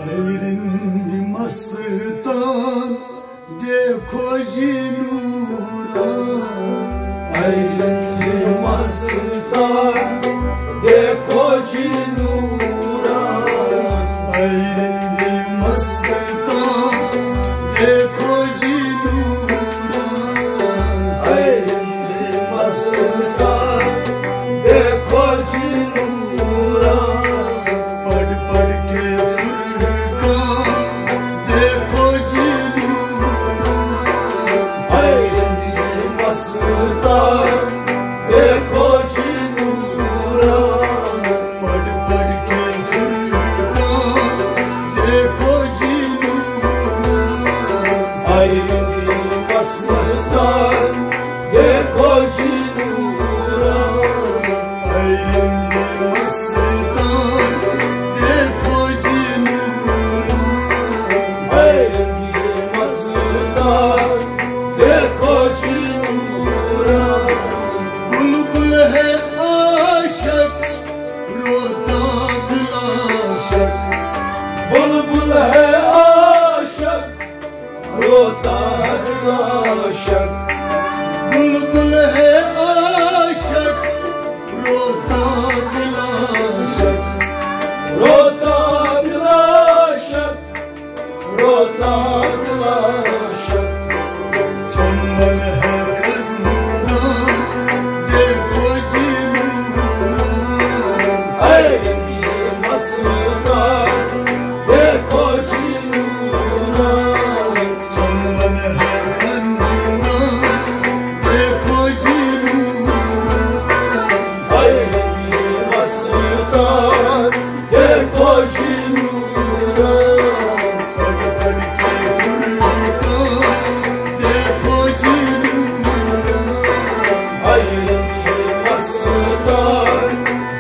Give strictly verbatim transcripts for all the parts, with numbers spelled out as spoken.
رند مستان، دیکھو جی نوران۔ اے رند مستان، دیکھو جی نوران۔ اے رند مستان، دیکھو جی نوران۔ اے رند مستان، دیکھو جی نوران۔ پڑھ پڑھ کے فرقان، دیکھو جی نوران۔ اے رند مستان، دیکھو جی نوران۔ پڑھ پڑھ کے فرقان، دیکھو جی نوران۔ اے رند مستان، دیکھو جی نوران۔ اے رند مستان، دیکھو جی نوران۔ اے رند مستان، دیکھو جی نوران۔ بلبل ہے عاشق، روتا بلا شک۔ بلبل ہے عاشق، روتا بلا شک۔ بلبل ہے عاشق، روتا بلا شک۔ روتا بلا شک، روتا بلا شک۔ چمن ہے خندان، دیکھو جی نوران۔ اے مستان، دیکھو جی نوران۔ چمن ہے خندان، دیکھو جی نوران۔ اے مستان، دیکھو جی نوران۔ پڑھ پڑھ کے فرقان، دیکھو جی نوران۔ اے مستان،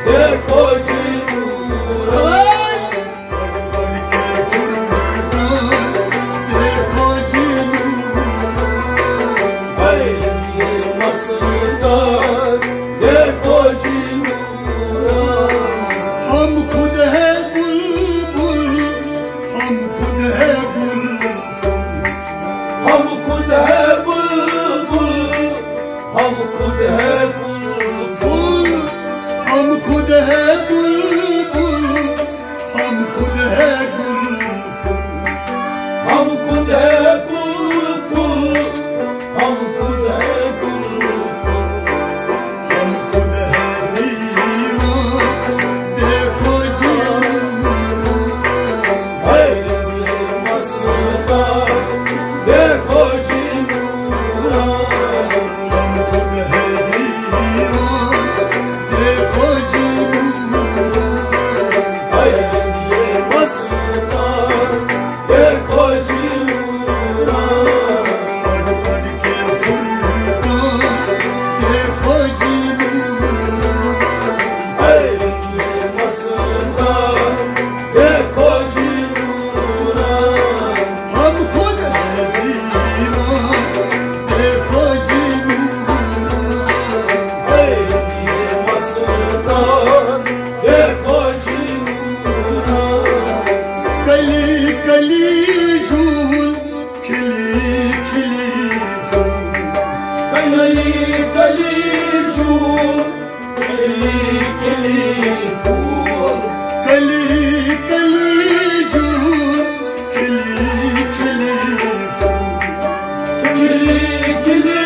دیکھو جی نوران۔ پڑھ پڑھ کے فرقان، دیکھو جی نوران۔ اے مستان، دیکھو جی نوران۔ ہم خود ہے بلبل، ہم خود ہے بلبل۔ ہم خود ہے بلبل، ہم خود ہے بلبل۔ ہم خود ہے بلبل، ہم خود ہے بلبل۔ ہم خود ہے بلبل، ہم خود ہے بلبل۔ ہم خود ہے دیوان، دیکھو جی نوران۔ اے مستان، دیکھو جی نوران۔ ہم خود ہے دیوان، دیکھو جی نوران۔ اے مستان، دیکھو جی نوران۔ پڑھ پڑھ کے فرقان، دیکھو جی نوران۔ اے مستان، دیکھو جی نوران۔ ہم خود ہے دیوان، دیکھو جی نوران۔ اے مستان، دیکھو جی نوران۔ کلی کلی جھول، کھلی کھلی جھول۔ کلی کلی جھول، کلی کلی پھول۔ کلی کلی جھول، کلی کلی پھول۔ کلی کلی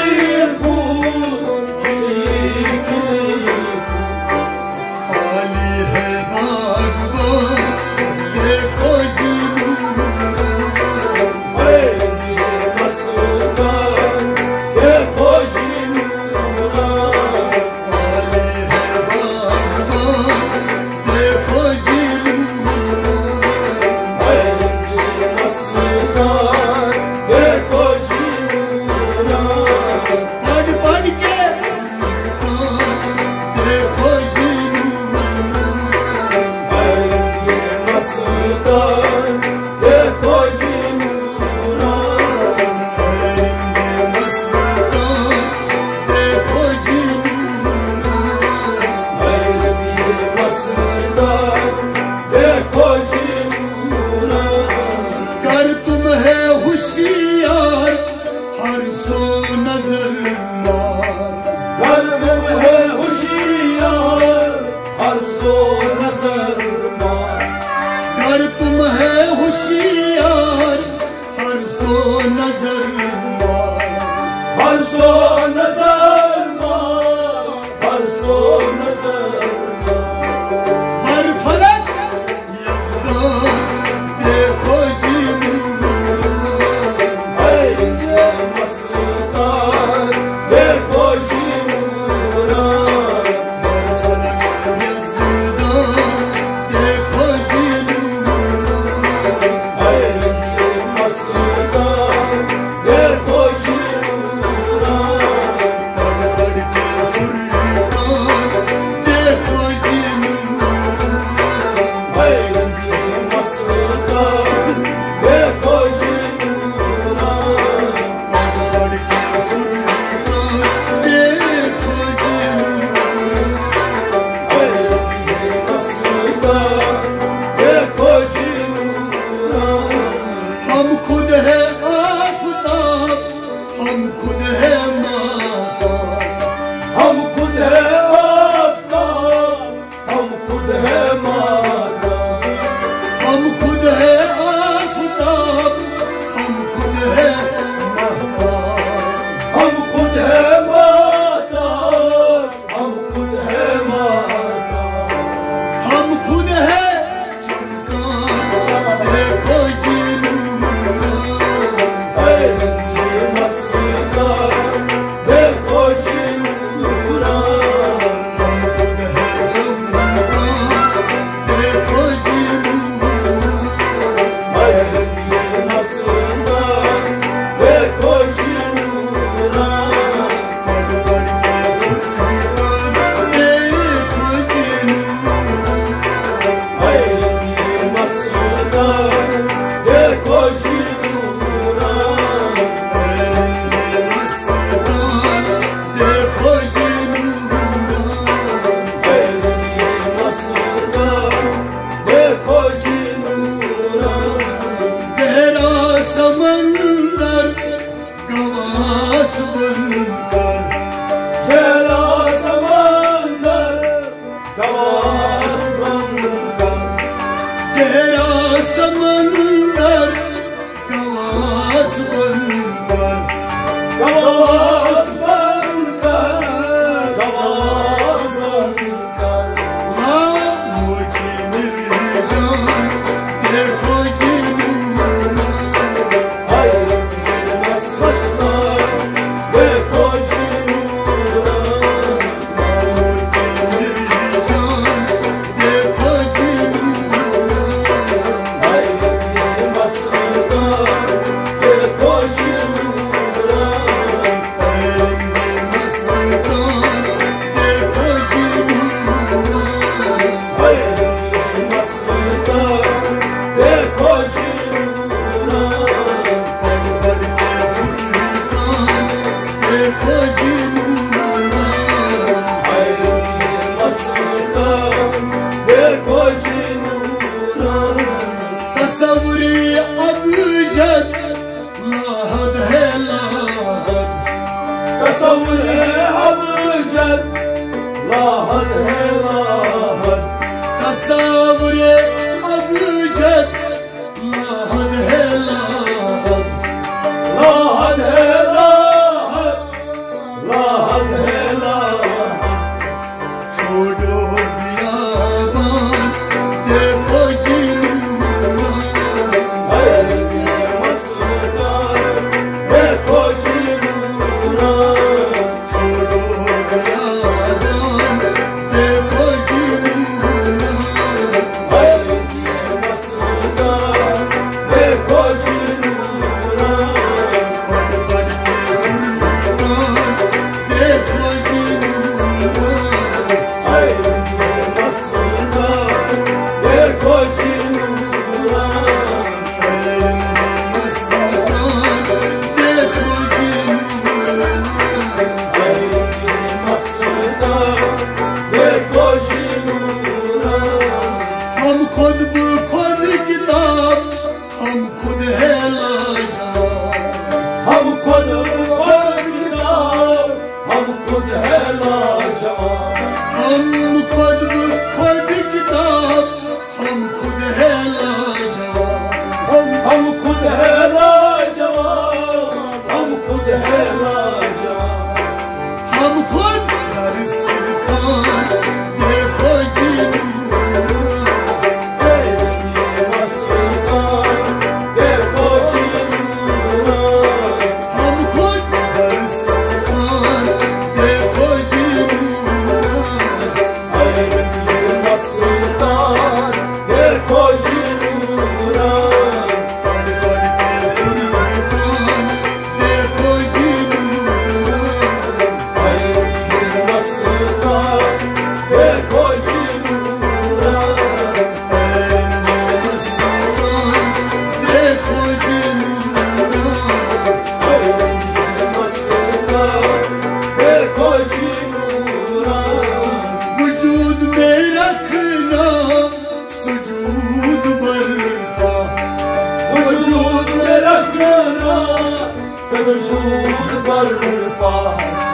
پھول، کلی کلی پھول۔ خالی ہے باغبان، دیکھو جی نوران۔ اے مستان، دیکھو جی نوران۔ خالی ہے باغبان، دیکھو جی نوران۔ اے مستان، دیکھو جی نوران۔ پڑھ پڑھ کے دیکھو جی نوران۔ اے مستان، دیکھو جی نوران۔ اے مستان، دیکھو جی نوران۔ اے مستان، دیکھو جی نوران۔ اگر تم ہے ہوشیار، ہر سو نظر مار۔ ہر سو نظر مار، ہر سو نظر مار۔ ہر فلک یزدان، دیکھو جی نوران۔ اے مستان، دیکھو جی نوران۔ ہر فلک یزدان، دیکھو جی نوران۔ اے مستان، دیکھو جی نوران۔ پڑھ پڑھ کے فرقان، دیکھو جی نوران۔ اے مستان، دیکھو جی نوران۔ پڑھ پڑھ کے فرقان، دیکھو جی نوران۔ اے مستان، دیکھو جی نوران۔ ہم خود ہے آفتاب، ہم خود ہے ماہتاب۔ ہم خود ہے آفتاب، ہم خود ہے ماہتاب۔ ہم خود ہے آفتاب، ہم خود ہے ماہتاب۔ ہم خود ہے ماہتاب، ہم خود ہے ماہتاب۔ ہم خود ہے چمکان، دیکھو جی نوران۔ اے مستان، دیکھو جی نوران۔ ہم خود ہے چمکان، دیکھو جی نوران۔ اے مستان، دیکھو جی نوران۔ پڑھ پڑھ کے فرقان، دیکھو جی نوران۔ اے مستان، دیکھو جی نوران۔ اے مستان، دیکھو جی نوران۔ اے مستان، دیکھو جی نوران۔ گہرا سمندر، گواس بن کر۔ گہرا سمندر، گواس بن کر۔ گہرا سمندر، گواس بن کر۔ گواس بن کر، گواس بن کر۔ لا موجی میری جان، دیکھو جی نوران۔ اے مستان، دیکھو جی نوران۔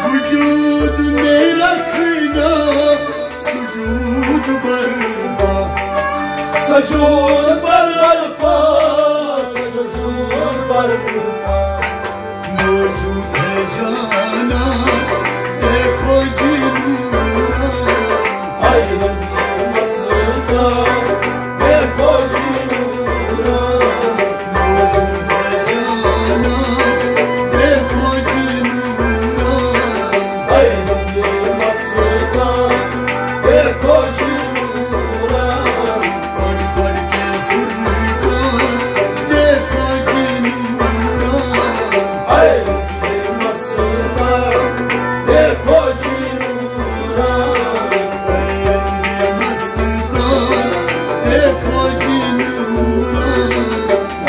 وجود میں رکھنا سجود برپا، سجود برپا، سجود برپا۔ موجود ہے جانا، دیکھو جی نورا۔ اے رنگ مستان، دیکھو جی نورا۔ موجود ہے جانا، دیکھو جی نورا۔ اے رنگ مستان، دیکھو جی نورا۔ پڑھ پڑھ کے فرقان، دیکھو جی نورا۔ اے رنگ مستان، دیکھو جی نورا۔ اے رنگ مستان، دیکھو جی نورا۔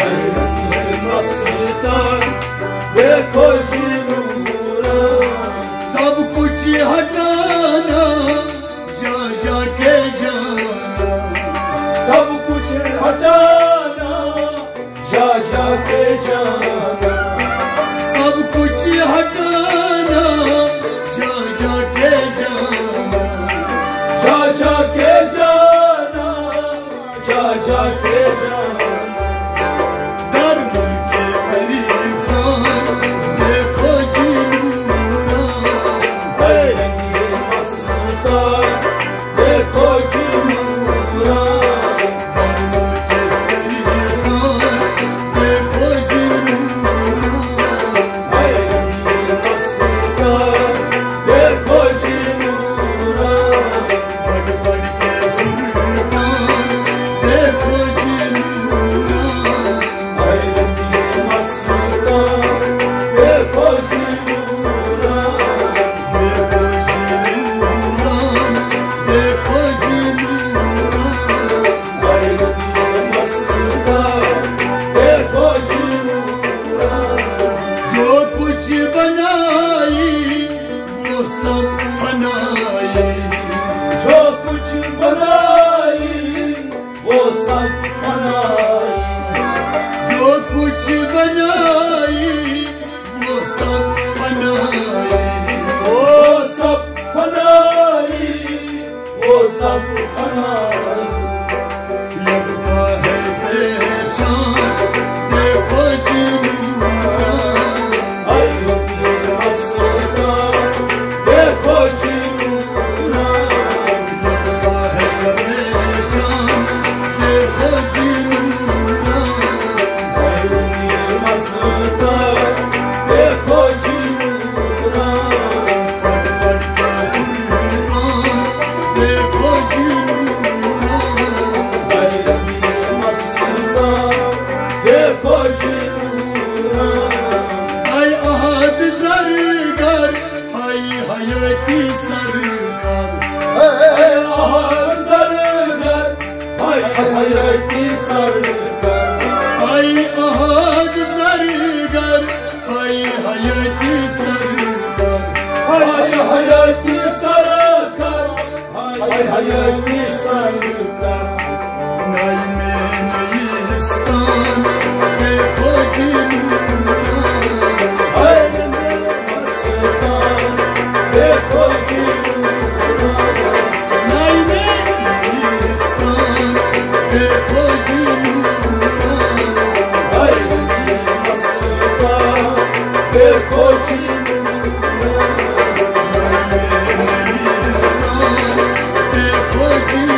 اے رنگ مستان، دیکھو جی نورا۔ سب کچھ ہٹانا، جا جا کے جانا۔ سب کچھ ہٹانا، جا جا کے جانا۔ سب کچھ ہٹانا، جا جا کے جانا۔ جا جا کے جانا، جا جا کے جانا۔ در ملک عرفان، دیکھو جی نورا۔ اے رنگ مستان، دیکھو جی نورا۔ در ملک عرفان، دیکھو جی نورا۔ اے رنگ مستان، دیکھو جی نورا۔ پڑھ پڑھ کے فرقان، دیکھو جی نورا۔ اے رنگ مستان، دیکھو جی نورا۔ دیکھو جی نورا، دیکھو جی نورا۔ اے رنگ مستان، دیکھو جی نورا۔ جو کچھ بنائی، وہ سب فنائی۔ جو کچھ بنائی، وہ سب فنائی۔ جو کچھ بنائی، وہ سب فنائی۔ وہ سب فنائی، وہ سب فنائی۔ لگتا ہے پہچان، دیکھو جی نورا۔ اے رنگ مستان، دیکھو جی نورا۔ لگتا ہے پہچان، دیکھو جی نورا۔ اے رنگ مستان، دیکھو جی نورا۔ پڑھ پڑھ کے فرقان، دیکھو جی نورا۔ اے رنگ مستان، دیکھو جی نورا۔ اے احد زرگر، اے حیاتی سرکار۔ اے احد زرگر، اے حیاتی سرکار۔ اے احد زرگر، اے حیاتی سرکار۔ اے حیاتی سرکار، اے حیاتی سرکار۔ نئی میں نیستان، دیکھو جی نورا۔ اے نئی مستان، دیکھو جی نورا۔ نئی میں نیستان، دیکھو جی نورا۔ اے نئی مستان، دیکھو جی نورا۔ نئی میں نیستان، دیکھو جی